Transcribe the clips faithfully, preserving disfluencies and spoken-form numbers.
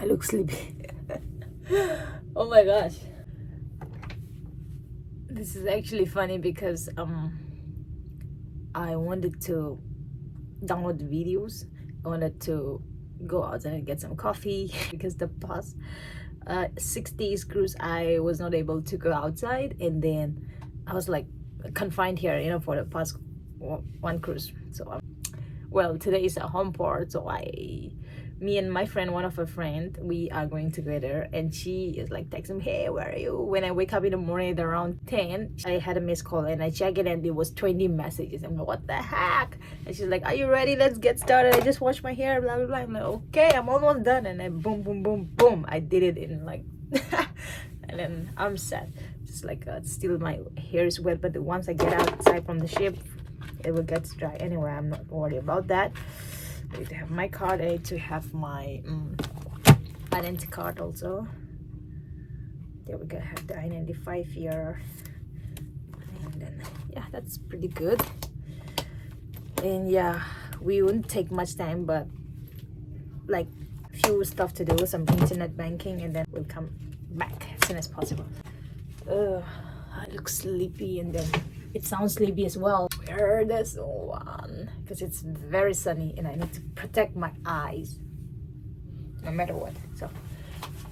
Look sleepy. Oh my gosh. This is actually funny because, um, I wanted to download the videos. I wanted to go outside and get some coffee because the past, uh, six days cruise, I was not able to go outside, and then I was, like, confined here, you know, for the past o-, one cruise. So, um, well, today is a home port, so I, me and my friend, one of her friend, we are going together, and she is, like, texting me, "Hey, where are you?" When I wake up in the morning at around ten, I had a missed call, and I check it, and it was twenty messages. I'm like, "What the heck?" And she's like, "Are you ready? Let's get started. I just washed my hair, blah, blah, blah." I'm like, "Okay, I'm almost done." And then boom, boom, boom, boom. I did it in, like, and then I'm set. Just like, uh, still my hair is wet, but once I get outside from the ship, it will get dry anyway. I'm not worried about that. I need to have my card. I need to have my, um, identity card also. There we go. Have the I ninety-five here. And then, yeah, that's pretty good. And yeah, we won't take much time, but, like, few stuff to do, some internet banking, and then we'll come back as soon as possible. Uh, I look sleepy, and then it sounds sleepy as well. Wear this one because it's very sunny, and I need to protect my eyes no matter what. So,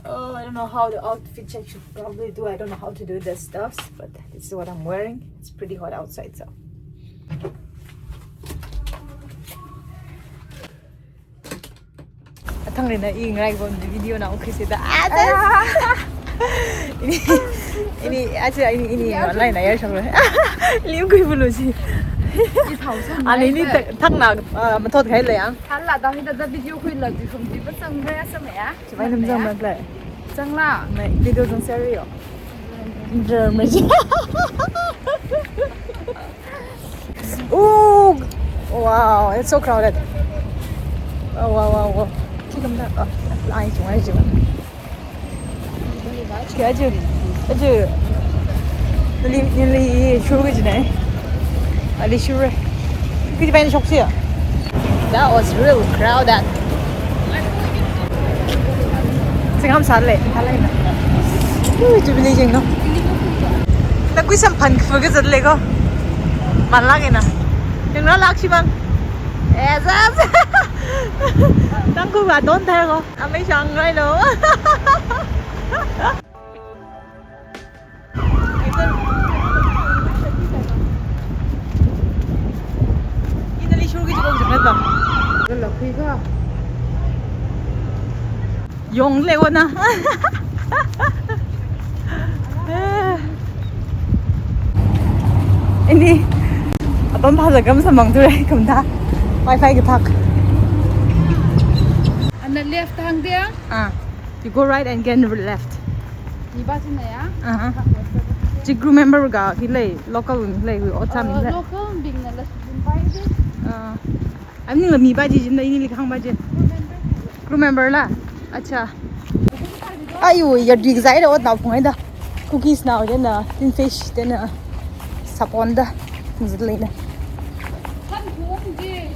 oh, I don't know how the outfit check should probably do. I don't know how to do this stuff, but this is what I'm wearing. It's pretty hot outside, so. Athang rina i ngai gon video na okay sida. Ah, ini, ini, aja ini, ini online na ya shong. Liu kui bulu si. Ani ini thang na, ah, mathot khai le yang. Hala da hida da video khuila di khum di ba sang ba ya sa ma ya. Chibai nam jang ma le. Jang la. Mai video jang serious. Drama. Ooh, wow, it's so crowded. Oh, wow, wow, wow. Chikamda, oh, ai chung, ai chung. Kya aja, aja. Nali, nali shuru kaji nai. Ali shuru. Kaji paina shok siya. That was real crowded. Singam sale, halai na. Ui, Jubilee jeng no. Na kui samphan khuga zat le ko. Malak ina. Yang na lak si bang. Eh, zat. Tang ku ba don thai ko. Amei shang rai lo. Ina li shuru ki jibong jibong ba. Gala khui ka. Yong le wana. Ini apam pha zakam samang tu rai kamda. Wi-Fi ki phak. Ana left hang dia. Ah. You go right and again left. Ni ba china ya? Uh-huh. Chi crew member ga hi lei, local hi lei, hui otam hi lei. Local bing na la sujin pai de. Uh, I'm ning la mi ba ji jin da ini li khang ba ji. Crew member la. Acha. Ayu, ya dig zai da ot na phung ai da. Cookies na, then, uh, tin fish, then, uh, sapon da. Zit lei na.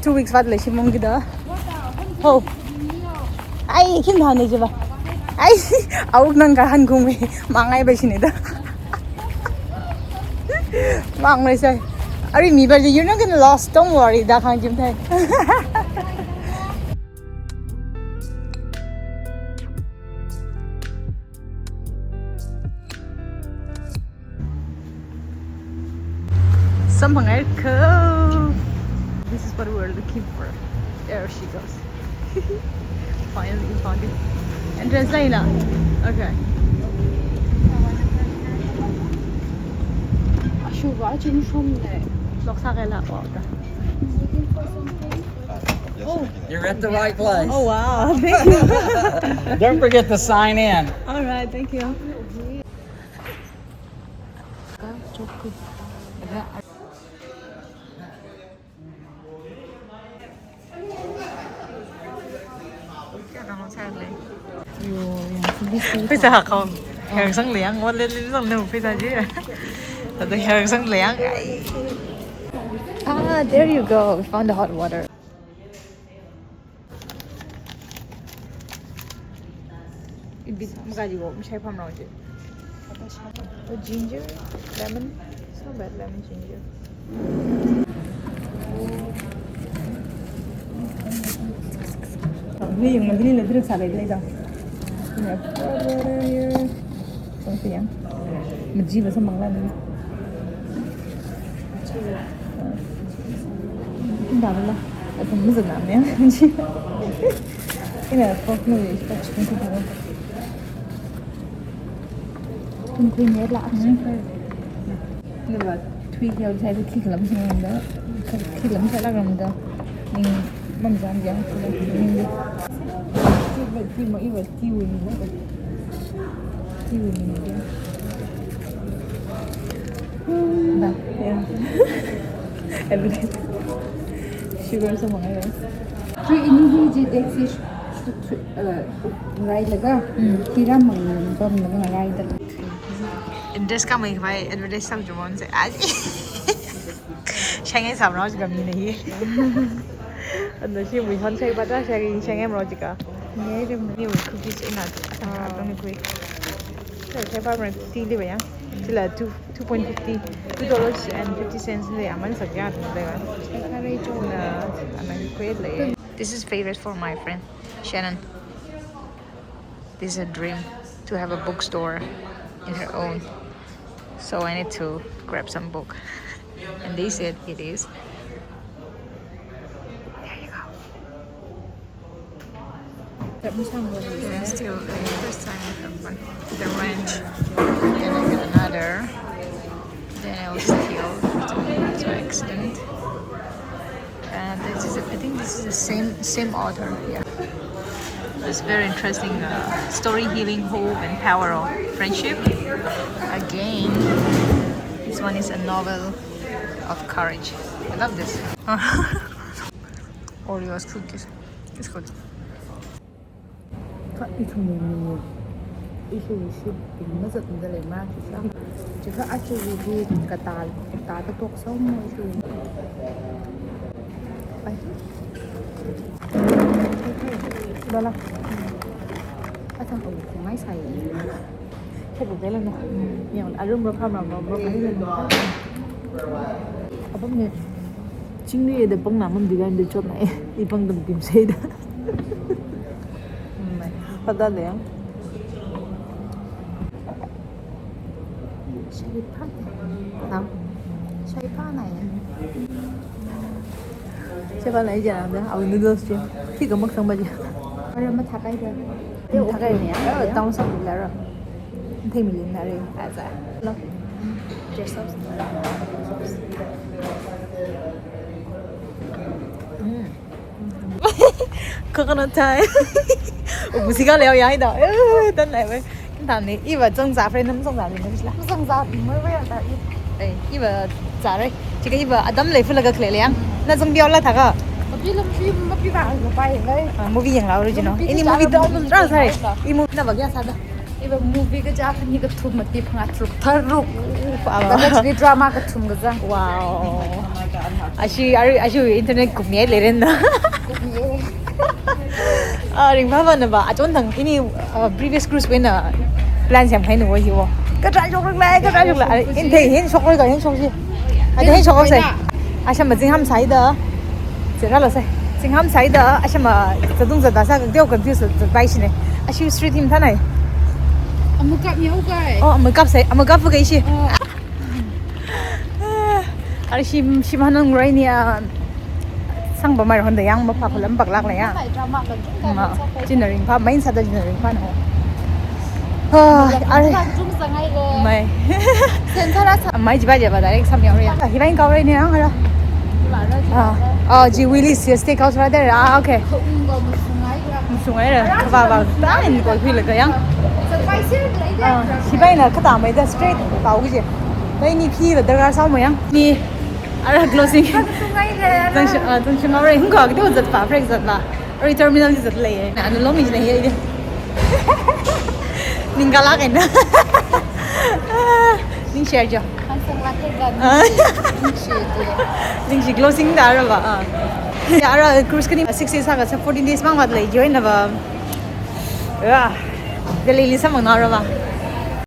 Two weeks vat lei shimong ki da. Ho. Ai, kim thane je ba. Ai, auk nang ka han kung me. Mangai ba shine da. Mang lei sai. Ari mi ba, you're not gonna lost. Don't worry. Da khang jim thai. Samphang air ko. This is what we were looking for. There she goes. Finally, we found it. Entrance line na. Okay. Ashuga chun shum ne. Loksa kala. Oh. You're at the right place. Oh, wow. Thank you. Don't forget to sign in. All right, thank you. Pheisā hak khong. Heng sang liang, ot le le sang le pheisā ji. Tada heng sang liang. Ah, there you go. We found the hot water. Bit makaji ko, mashai pamrao je. Oh, ginger, lemon. It's not bad, lemon, ginger. Hili yanglu, hili la direct sālei leida. Hili la, something yang. Majiva samphangla ni. Indabala. Atam muzanam ya. Ina pork ni, pork chicken tu. Kum kui ne la. Naba tui hiau sai khi khalam sāngamda. Khi khalam sālākngamda. Ning mamzam jang. Ning. Tima iwa tiwui ni. Tiwui ni. Ba, ya. Everything. Sugar samphang ya. Three ini hi je deksi, uh, railaga. Hmm. Kira mang pamlaga raida. Interest kamei khavai advertise sāchumon se. Ai. Shangai samrao chi kami nahi. Ando shi mui hon sai bata shangai, shangai mrao chi ka. Ni rim ni cookies ina. Ah. Atang ni kui. Sai, sai pa mrao ti li ba yang. Chila two, two point fifty, two dollars and fifty cents ni aman sakya tu le ba. Sai pa rai jo. Na, ana kui le. This is favorite for my friend, Shannon. This is a dream to have a bookstore in her own. So I need to grab some book. And they said it is. There you go. And still, uh, first time I have one. The ranch. Then I get another. Then I was killed to accident. And this is, I think this is the same, same author here. It's very interesting, uh, story, healing hope and power of friendship. Again, this one is a novel of courage. I love this. Oreos cookies. It's good. Kha ithum ni, ithum ni shi ping mazat nda lei ma, chikha. Chikha achu hi kata, kata ta tok sau mo ithum. Ai. Bala. Atam o kumai sai. Khe bu bela na. Yang arum ro pham ram ro ro. Apam ni. Chingri da pang na mam digan da chop na e. I pang dam tim sai da. Pada le yang. Sharipa. Nam. Sharipa na ya. Sharipa na ya da. Au noodles je. Khi ka mak sang ba je. Ara mathakai da. Mathakai ne ya. Oh, tang sa bu la ra. Thei mi lin na re. Aza. Lo. Dress up. Mm. Coconut time. Oh, musika leo ya ida. Eh, tan lai wei. Tan ni, iva zong za friend nam zong za ni nam sila. Zong za, mai wei ta i. Eh, iva za re. Chikha iva adam lei fula ga kle liang. Na zong biao la tha ka. Mapi lam pi, mapi ba ga pai lai. Ah, movie yang la original. Ini movie dong ra sa re. I movie na ba kya sa da. Iva movie kaja khani kathum mati phangā tharuk tharuk. Wow. Kaja chili drama kathum kaja. Wow. Ashi, ari, ashi internet kumye leren na. Kumye. Ah, ringphāva na ba, achon thang ini, uh, previous cruise wui eina plan semkahai na wo hi wo. Katā shokrak lai, katā shokrak lai. Ari, in thei hin shokrak ka, hin shokshi. Aja hin shokrak sai. Asham ma zingham sai da. Sera lo sai. Zingham sai da, asham ma zadung zada sa, deo confuse zada bai shine. Ashi street him thanai. Amukap mi hau kai. Oh, amukap sai, amukap kai shi. Oh. Ari shim, shim hanang rai ni a. Sang ba mai ron da yang ma pa kulam bak lak la ya. Mai drama kan tung kan. Ma, sa kai. Jin ring pa, main sa da jin ring pa no. Ah, ari. Kan tung sa ngai le. Mai. Sen sa ra sa. Mai jiba jiba direct sam yang ria. Hi bai kau rai ni ang ara. Ah, ah, ji Willy's Steakhouse right there. Ah, okay. Kha ung ga musungai ga. Musungai ra. Ba ba ta in ko hui la ga yang. Sa pai sir lai ga. Ah, hi bai na kata mai da straight kau ji. Bai ni phi la da ra sa mo yang. Ni ara closing. Musungai ga. Zang shi, ah, zang shi ngau rai. Hung ga ga zat pa, break zat pa. Ari terminal hi zat lei. Na, anu long ni na hi. Ning kala kaina. Ning share jo. Hansang la ke gan. Ah. Ning share jo. Ning shi closing da ra ba. Ah. Ya, ara cruise kani six days ha ka sa fourteen days mang vat lei join na ba. Ya. Delhili samphangnaora va.